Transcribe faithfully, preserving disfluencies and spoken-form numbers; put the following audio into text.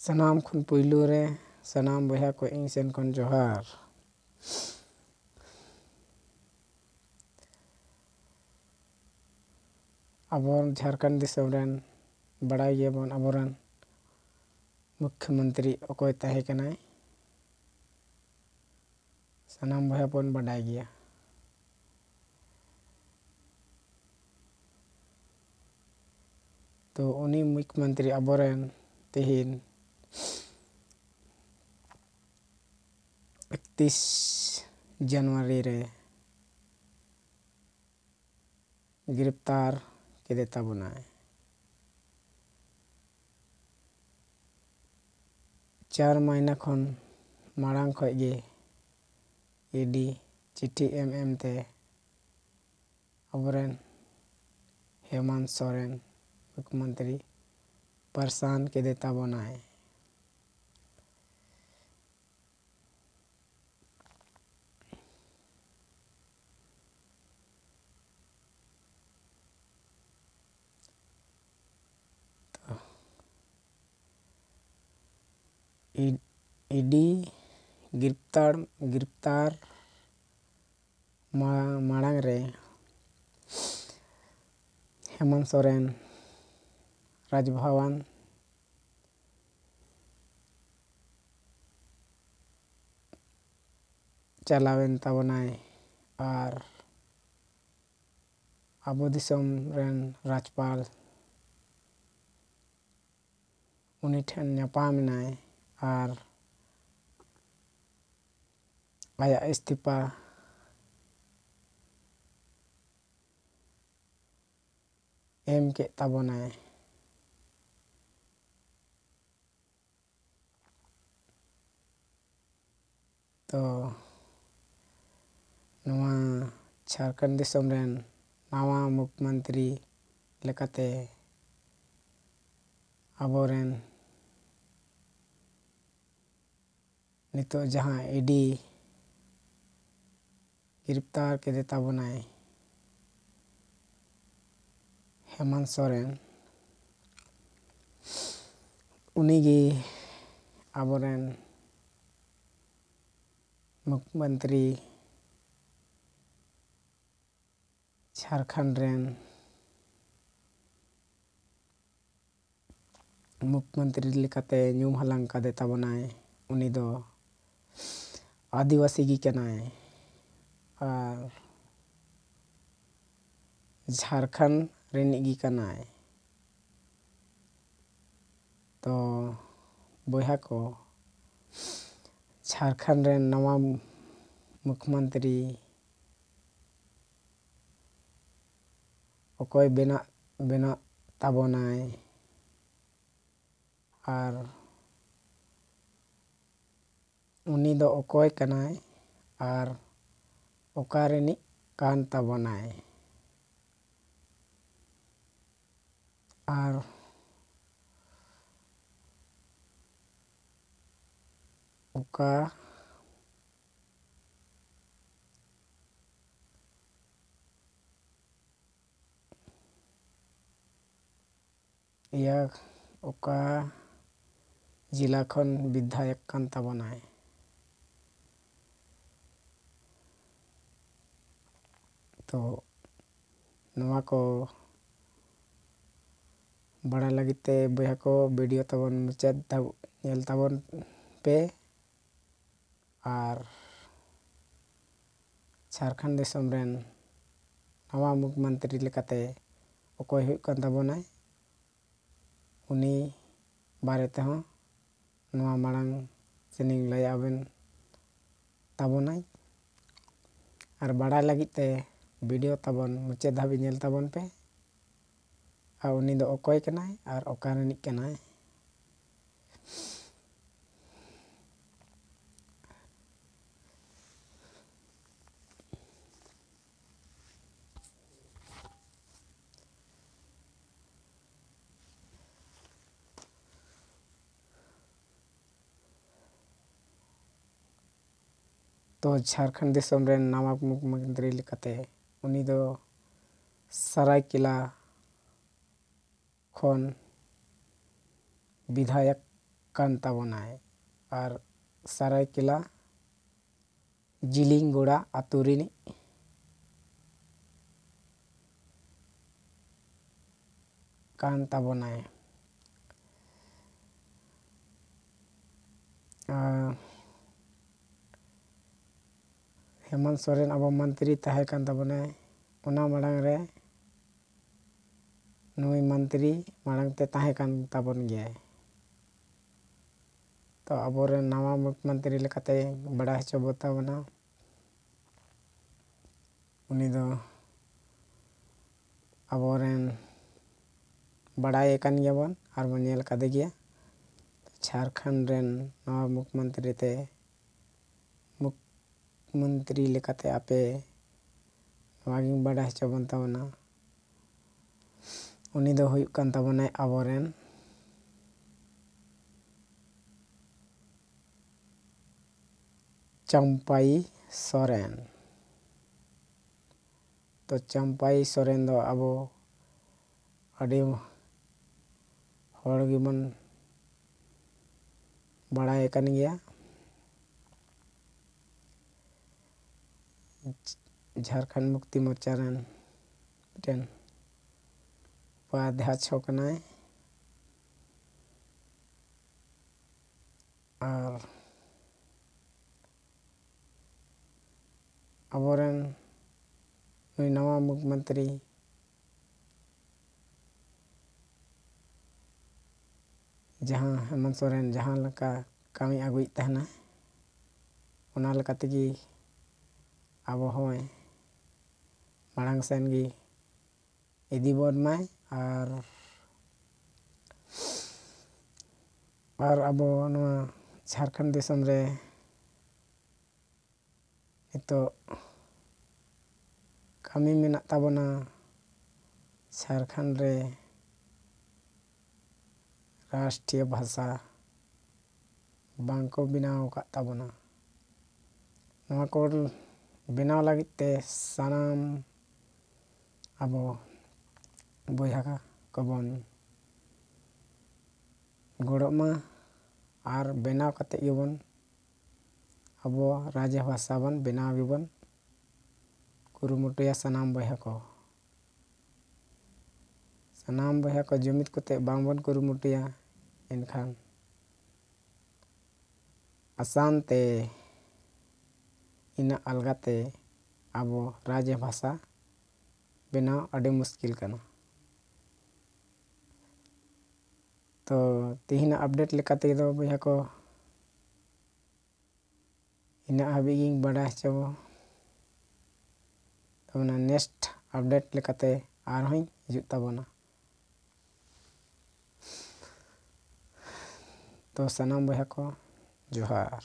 ᱥᱟᱱᱟᱢ ᱠᱷᱚᱱ ᱯᱩᱭᱞᱩ ᱨᱮ ᱥᱟᱱᱟᱢ ᱵᱚᱭᱦᱟ ᱠᱚ ᱤᱧ ᱥᱮᱱ ᱠᱷᱚᱱ ᱡᱚᱦᱟᱨ᱾ ᱟᱵᱚ ᱡᱷᱟᱲᱠᱷᱚᱸᱰ ᱫᱤᱥᱚᱢ ᱨᱮᱱ ᱵᱟᱲᱟᱭ ᱜᱮᱭᱟᱵᱚᱱ ᱟᱵᱚᱨᱮᱱ ᱢᱩᱠᱷᱭᱚᱢᱚᱱᱛᱨᱤ ᱚᱠᱚᱭ ᱛᱟᱦᱮᱸ ᱠᱟᱱᱟᱭ, ᱥᱟᱱᱟᱢ ᱵᱚᱭᱦᱟ ᱵᱚᱱ ᱵᱟᱰᱟᱭ ᱜᱮᱭᱟ᱾ ᱛᱚ ᱩᱱᱤ ᱢᱩᱠᱷᱭᱚᱢᱚᱱᱛᱨᱤ ᱟᱵᱚᱨᱮᱱ ᱛᱮᱦᱮᱧ ᱮᱠᱛᱤᱥ ᱡᱟᱱᱩᱣᱟᱨᱤ ᱨᱮ ᱜᱨᱮᱯᱛᱟᱨ ᱠᱮᱫᱮ ᱛᱟᱵᱚᱱᱟᱭ᱾ ᱪᱟᱨ ᱢᱟᱹᱦᱱᱟᱹ ᱠᱷᱚᱱ ᱢᱟᱲᱟᱝ ᱠᱷᱚᱱ ᱜᱮ ᱤᱰᱤ ᱪᱤᱴᱷᱤ ᱮᱢ ᱮᱢ ᱛᱮ ᱟᱵᱚᱨᱮᱱ ᱦᱮᱢᱟᱱᱛ ᱥᱚᱨᱮᱱ ᱢᱩᱠᱷᱭᱚᱢᱚᱱᱛᱨᱤ ᱯᱟᱨᱥᱟᱱ ᱠᱮᱫᱮ ᱛᱟᱵᱚᱱᱟᱭ᱾ ᱤ-, ᱤᱰᱤ ᱜᱨᱮᱯᱛᱟᱨ, ᱜᱨᱮᱯᱛᱟᱨ ᱢᱟ-, ᱢᱟᱲᱟᱝ ᱨᱮ ᱦᱮᱢᱚᱱᱛ ᱥᱚᱨᱮᱱ ᱨᱟᱡᱽ ᱵᱷᱚᱵᱚᱱ ᱪᱟᱞᱟᱣᱮᱱ ᱛᱟᱵᱚᱱᱟᱭ ᱟᱨ ᱟᱵᱚ ᱫᱤᱥᱚᱢ ᱨᱮᱱ ᱨᱟᱡᱽᱯᱟᱞ ᱩᱱᱤ ᱴᱷᱮᱱ ᱧᱟᱯᱟᱢ ᱮᱱᱟᱭ ᱟᱨ ᱟᱭᱟᱜ ᱤᱥᱛᱤᱯᱷᱟ ᱮᱢ ᱠᱮᱫ ᱛᱟᱵᱚᱱᱟᱭ᱾ ᱛᱚ ᱱᱚᱣᱟ ᱡᱷᱟᱲᱠᱷᱚᱸᱰ ᱫᱤᱥᱚᱢ ᱨᱮᱱ ᱱᱟᱣᱟ ᱢᱩᱠᱷᱭᱚᱢᱚᱱᱛᱨᱤ ᱞᱮᱠᱟᱛᱮ ᱟᱵᱚᱨᱮᱱ ᱱᱤᱛᱚᱜ ᱡᱟᱦᱟᱸ ᱤᱰᱤ ᱜᱨᱮᱯᱛᱟᱨ ᱠᱮᱫᱮ ᱛᱟᱵᱚᱱᱟᱭ ᱦᱮᱢᱚᱱᱛ ᱥᱚᱨᱮᱱ, ᱩᱱᱤᱜᱮ ᱟᱵᱚᱨᱮᱱ ᱢᱩᱠᱷᱭᱚᱢᱚᱱᱛᱨᱤ, ᱡᱷᱟᱲᱠᱷᱚᱸᱰ ᱨᱮᱱ ᱢᱩᱠᱷᱭᱚᱢᱚᱱᱛᱨᱤ ᱞᱮᱠᱟᱛᱮ ᱧᱩᱢ ᱦᱟᱞᱟᱝ ᱠᱟᱫᱮ ᱛᱟᱵᱚᱱᱟᱭ᱾ ᱩᱱᱤ ᱫᱚ ᱟᱹᱫᱤᱵᱟᱹᱥᱤ ᱜᱮ ᱠᱟᱱᱟᱭ ᱟᱨ ᱡᱷᱟᱲᱠᱷᱚᱸᱰ ᱨᱤᱱᱤᱡ ᱜᱮ ᱠᱟᱱᱟᱭ᱾ ᱛᱚ ᱵᱚᱭᱦᱟ ᱠᱚ, ᱡᱷᱟᱲᱠᱷᱚᱸᱰ ᱨᱮᱱ ᱱᱟᱣᱟ ᱢᱩᱠᱷᱭᱚᱢᱚᱱᱛᱨᱤ ᱚᱠᱚᱭ ᱵᱮᱱᱟᱜ, ᱵᱮᱱᱟᱜ ᱛᱟᱵᱚᱱᱟᱭ ᱟᱨ ᱩᱱᱤ ᱫᱚ ᱚᱠᱚᱭ ᱠᱟᱱᱟᱭ ᱟᱨ ᱚᱠᱟ ᱨᱤᱱᱤᱡ ᱠᱟᱱ ᱛᱟᱵᱚᱱᱟᱭ ᱟᱨ ᱚᱠᱟ ᱤᱭᱟᱹ, ᱚᱠᱟ ᱡᱮᱞᱟ ᱠᱷᱚᱱ ᱵᱤᱫᱷᱟᱭᱚᱠ ᱠᱟᱱ ᱛᱟᱵᱚᱱᱟᱭ᱾ ᱛᱚ ᱱᱚᱣᱟ ᱠᱚ ᱵᱟᱲᱟᱭ ᱞᱟᱹᱜᱤᱫ ᱛᱮ ᱵᱚᱭᱦᱟ ᱠᱚ, ᱵᱷᱤᱰᱤᱭᱳ ᱛᱟᱵᱚᱱ ᱢᱩᱪᱟᱹᱫ ᱫᱷᱟᱹᱵ-, ᱧᱮᱞ ᱛᱟᱵᱚᱱ ᱯᱮ᱾ ᱟᱨ ᱡᱷᱟᱲᱠᱷᱚᱸᱰ ᱫᱤᱥᱚᱢ ᱨᱮᱱ ᱱᱟᱣᱟ ᱢᱩᱠᱷᱭᱚᱢᱚᱱᱛᱨᱤ ᱞᱮᱠᱟᱛᱮ ᱚᱠᱚᱭ ᱦᱩᱭᱩᱜ ᱠᱟᱱ ᱛᱟᱵᱚᱱᱟᱭ, ᱩᱱᱤ ᱵᱟᱨᱮ ᱛᱮᱦᱚᱸ ᱱᱚᱣᱟ ᱢᱟᱲᱟᱝ ᱥᱮᱱᱤᱧ ᱞᱟᱹᱭ ᱟᱵᱮᱱ ᱛᱟᱵᱚᱱᱟᱭ᱾ ᱟᱨ ᱵᱟᱲᱟᱭ ᱞᱟᱹᱜᱤᱫ ᱛᱮ ᱵᱷᱤᱰᱤᱭᱳ ᱛᱟᱵᱚᱱ ᱢᱩᱪᱟᱹᱫ ᱫᱷᱟᱹᱵᱤᱡ ᱧᱮᱞ ᱛᱟᱵᱚᱱ ᱯᱮ᱾ ᱟᱨ ᱩᱱᱤ ᱫᱚ ᱚᱠᱚᱭ ᱠᱟᱱᱟᱭ ᱟᱨ ᱚᱠᱟ ᱨᱤᱱᱤᱡ ᱠᱟᱱᱟᱭ? ᱛᱚ ᱡᱷᱟᱲᱠᱷᱚᱸᱰ ᱫᱤᱥᱚᱢ ᱨᱮᱱ ᱱᱟᱣᱟ ᱢᱩᱠᱷᱭᱚᱢᱚᱱᱛᱨᱤ ᱞᱮᱠᱟᱛᱮ ᱩᱱᱤ ᱫᱚ ᱥᱟᱨᱟᱭᱠᱮᱞᱟ ᱠᱷᱚᱱ ᱵᱤᱫᱷᱟᱭᱚᱠ ᱠᱟᱱ ᱛᱟᱵᱚᱱᱟᱭ ᱟᱨ ᱥᱟᱨᱟᱭᱠᱮᱞᱟ ᱡᱤᱞᱤᱝᱜᱚᱲᱟ ᱟᱛᱳ ᱨᱤᱱᱤᱡ ᱠᱟᱱ ᱛᱟᱵᱚᱱᱟᱭ᱾ ᱟᱨ ᱦᱮᱢᱚᱱᱛ ᱥᱚᱨᱮᱱ ᱟᱵᱚ ᱢᱚᱱᱛᱨᱤ ᱛᱟᱦᱮᱸ ᱠᱟᱱ ᱛᱟᱵᱚᱱᱟᱭ᱾ ᱚᱱᱟ ᱢᱟᱲᱟᱝ ᱨᱮ ᱱᱩᱭ ᱢᱚᱱᱛᱨᱤ ᱢᱟᱲᱟᱝ ᱛᱮ ᱛᱟᱦᱮᱸ ᱠᱟᱱ ᱛᱟᱵᱚᱱ ᱜᱮᱭᱟᱭ᱾ ᱛᱚ ᱟᱵᱚᱨᱮᱱ ᱱᱟᱣᱟ ᱢᱩᱠᱷᱭᱚᱢᱚᱱᱛᱨᱤ ᱞᱮᱠᱟᱛᱮ ᱵᱟᱲᱟᱭ ᱦᱚᱪᱚ ᱵᱚᱱ ᱛᱟᱵᱚᱱᱟ᱾ ᱩᱱᱤ ᱫᱚ ᱟᱵᱚᱨᱮᱱ ᱵᱟᱲᱟᱭ ᱟᱠᱟᱱ ᱜᱮᱭᱟᱵᱚᱱ ᱟᱨ ᱵᱚᱱ ᱧᱮᱞ ᱠᱟᱫᱮ ᱜᱮᱭᱟ᱾ ᱡᱷᱟᱲᱠᱷᱚᱸᱰ ᱨᱮᱱ ᱱᱟᱣᱟ ᱢᱩᱠᱷᱭᱚᱢᱚᱱᱛᱨᱤ ᱛᱮ ᱢᱩᱠᱷᱭᱚᱢᱚᱱᱛᱨᱤ ᱞᱮᱠᱟᱛᱮ ᱟᱯᱮ ᱱᱚᱣᱟ ᱜᱤᱧ ᱵᱟᱰᱟᱭ ᱦᱚᱪᱚ ᱵᱚᱱ ᱛᱟᱵᱚᱱᱟ᱾ ᱩᱱᱤ ᱫᱚ ᱦᱩᱭᱩᱜ ᱠᱟᱱ ᱛᱟᱵᱚᱱᱟᱭ ᱟᱵᱚᱨᱮᱱ ᱪᱟᱢᱯᱟᱭᱤ ᱥᱚᱨᱮᱱ᱾ ᱛᱚ ᱪᱟᱢᱯᱟᱭᱤ ᱥᱚᱨᱮᱱ ᱫᱚ ᱟᱵᱚ ᱟᱹᱰᱤ ᱦᱚᱲ ᱜᱮᱵᱚᱱ ᱵᱟᱲᱟᱭ ᱟᱠᱟᱱ ᱜᱮᱭᱟ᱾ ᱡᱷᱟᱲᱠᱷᱚᱸᱰ ᱢᱩᱠᱛᱤ ᱢᱳᱨᱪᱟ ᱨᱮᱱ ᱢᱤᱫᱴᱮᱱ ᱩᱯᱟᱫᱷᱭᱟᱠᱷᱚ ᱠᱟᱱᱟᱭ᱾ ᱟᱨ ᱟᱵᱚᱨᱮᱱ ᱱᱩᱭ ᱱᱟᱣᱟ ᱢᱩᱠᱷᱭᱚᱢᱚᱱᱛᱨᱤ ᱡᱟᱦᱟᱸ ᱦᱮᱢᱚᱱᱛ ᱥᱚᱨᱮᱱ ᱡᱟᱦᱟᱸ ᱞᱮᱠᱟ ᱠᱟᱹᱢᱤ ᱟᱹᱜᱩᱭᱮᱫ ᱛᱟᱦᱮᱱᱟ, ᱚᱱᱟ ᱞᱮᱠᱟ ᱛᱮᱜᱮ ᱟᱵᱚ ᱦᱚᱸᱭ ᱢᱟᱲᱟᱝ ᱥᱮᱱ ᱜᱮ ᱤᱫᱤ ᱵᱚᱱ ᱢᱟᱭ᱾ ᱟᱨ, ᱟᱨ ᱟᱵᱚ ᱱᱚᱣᱟ ᱡᱷᱟᱲᱠᱷᱚᱸᱰ ᱫᱤᱥᱚᱢ ᱨᱮ ᱱᱤᱛᱚᱜ ᱠᱟᱹᱢᱤ ᱢᱮᱱᱟᱜ ᱛᱟᱵᱚᱱᱟ ᱡᱷᱟᱲᱠᱷᱚᱸᱰ ᱨᱮ ᱨᱟᱥᱴᱨᱤᱭᱚ ᱵᱷᱟᱥᱟ ᱵᱟᱝ ᱠᱚ ᱵᱮᱱᱟᱣ ᱟᱠᱟᱫ ᱛᱟᱵᱚᱱᱟ᱾ ᱱᱚᱣᱟ ᱠᱚ ᱵᱮᱱᱟᱣ ᱞᱟᱹᱜᱤᱫ ᱛᱮ ᱥᱟᱱᱟᱢ ᱟᱵᱚ ᱵᱚᱭᱦᱟ ᱠᱚᱵᱚᱱ ᱜᱚᱲᱚᱜ ᱢᱟ ᱟᱨ ᱵᱮᱱᱟᱣ ᱠᱟᱛᱮ ᱜᱮᱵᱚᱱ ᱟᱵᱚ ᱨᱟᱡᱽ ᱵᱷᱟᱥᱟ ᱵᱚᱱ ᱵᱮᱱᱟᱣ ᱜᱮᱵᱚᱱ ᱠᱩᱨᱩᱢᱩᱴᱩᱭᱟ ᱥᱟᱱᱟᱢ ᱵᱚᱭᱦᱟ ᱠᱚ᱾ ᱥᱟᱱᱟᱢ ᱵᱚᱭᱦᱟ ᱠᱚ ᱡᱩᱢᱤᱫ ᱠᱟᱛᱮ ᱵᱟᱝᱵᱚᱱ ᱠᱩᱨᱩᱢᱩᱴᱩᱭᱟ, ᱮᱱᱠᱷᱟᱱ ᱟᱥᱟᱱ ᱛᱮ ᱤᱱᱟᱹᱜ ᱟᱞᱜᱟᱛᱮ ᱟᱵᱚ ᱨᱟᱡᱽ ᱵᱷᱟᱥᱟ ᱵᱮᱱᱟᱣ ᱟᱹᱰᱤ ᱢᱩᱥᱠᱤᱞ ᱠᱟᱱᱟ᱾ ᱛᱚ ᱛᱮᱦᱮᱧᱟᱜ ᱟᱯᱰᱮᱴ ᱞᱮᱠᱟ ᱛᱮᱫᱚ ᱵᱚᱭᱦᱟ ᱠᱚ ᱤᱱᱟᱹᱜ ᱦᱟᱹᱵᱤᱡ ᱜᱤᱧ ᱵᱟᱰᱟᱭ ᱦᱚᱪᱚ ᱛᱟᱵᱚᱱᱟ᱾ ᱱᱮᱠᱥᱴ ᱟᱯᱰᱮᱴ ᱞᱮᱠᱟᱛᱮ ᱟᱨᱦᱚᱸᱧ ᱦᱤᱡᱩᱜ ᱛᱟᱵᱚᱱᱟ᱾ ᱛᱚ ᱥᱟᱱᱟᱢ ᱵᱚᱭᱦᱟ ᱠᱚ ᱡᱚᱦᱟᱨ᱾